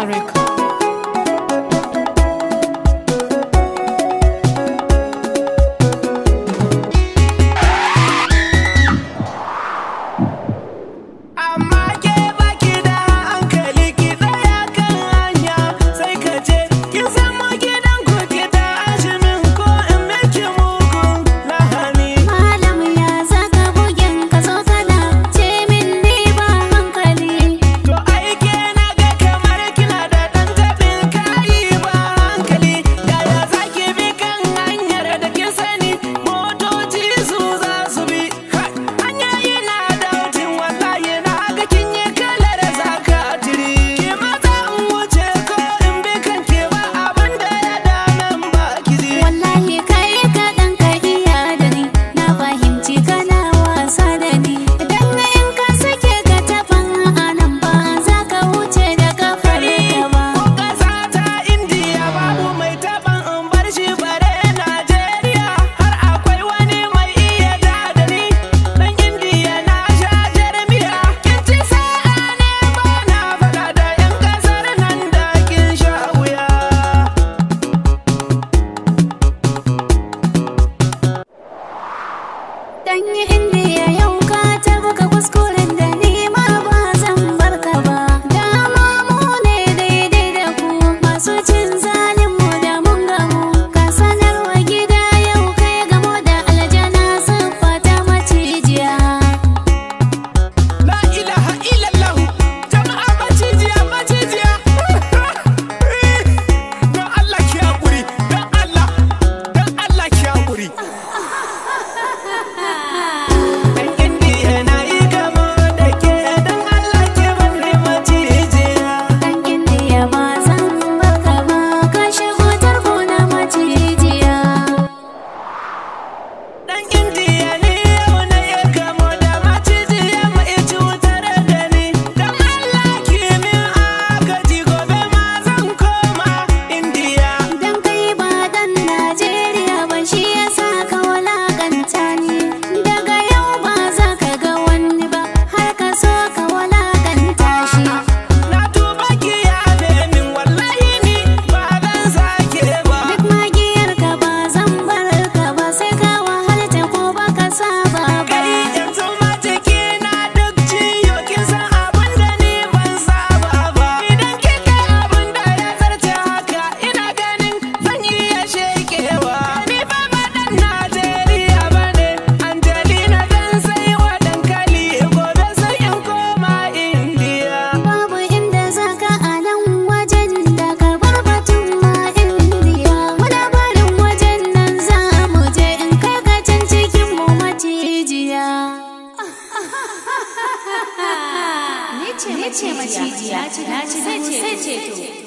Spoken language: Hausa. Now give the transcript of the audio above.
Record. Amma ke baki da hankali, ki tsaya kan hanya, sai ka ce kin samu gidan ku, ki tashi min ko in miki mugun lahani. Malam, ya zaka bugen ka zo kana ce min ni ba hankali? To ai ke na ga kamar kina da ɗan taɓin kayi, ba hankali. Yaya zaki bi kan hanyar da kin sani motoci su za su bi? Kai, hanya yana dautin, wallahi na ga kin yi kalar zakatiri. Ki maza in wuce ko in bi kanki, ba abin da ya damen ba ki ji. Wallahi kai kaɗan ka iya da ni, na fahimci kana wasa da ni. Dan in ka sake ka tafan anan, ba za ka wuce da kafar ka ba. Ko ƙasa ta Indiya babu mai taɓan in bar shi, bare Najeriya. Har akwai wani mai iya da da ni. Dan Indiya na sha jarmiya. Kin ci sa'a ne ba na faɗa da 'yan ƙasar nan, da kin sha wuya. Dan Indiya, yau ka taɓa kuskuren da ni ma ba zan barka ba. Dama mu ne daidai da ku masu cin zalin mu da mun gamu. Ka sanarwa gida, yau kai gamo da aljana siffa ta macijiya. La ilaha illallah, jama'a, macijiya, macijiya. Don Allah ki haƙuri, don Allah, don Allah ki haƙuri. Dan Indiya, na yi gamo da ke, don Allah ki banni macijiya. Dan Indiya, ba zan barka ba, ka shigo tarko na macijiya. Dan Indiya, ne yau na yi gamo da macijiya mai cutar da ni. Don Allah ki min agaji, gobe ma zan koma Indiya. Dan kai ba dan Najeriya ba, shi yasa ka walakanta ni. Daga yau ba za ka ga wani ba har ka so ka walakanta shi. Na tuba, ki yafe min, wallahi ni ba zan sake ba. Duk magiyar ka ba zan bar ka ba, sai ka wahalta ko baka saba ba. Kai, yanzu ma jiki na duk ciwo, kin san abin da ni ban saba ba. Idan kika abin da ya zarce haka, ina ganin zan iya shekewa. Ni fa ba dan Najeriya bane, Angelina, zan sai wa dankali, gobe sai in koma Indiya. Babu inda za ka a nan wajen, da ka bar batun ma Indiya. Muna barin wajen nan, za mu je in kai ka can cikin mu, macijiya. Ni ce macijiya, na ci sai ceto.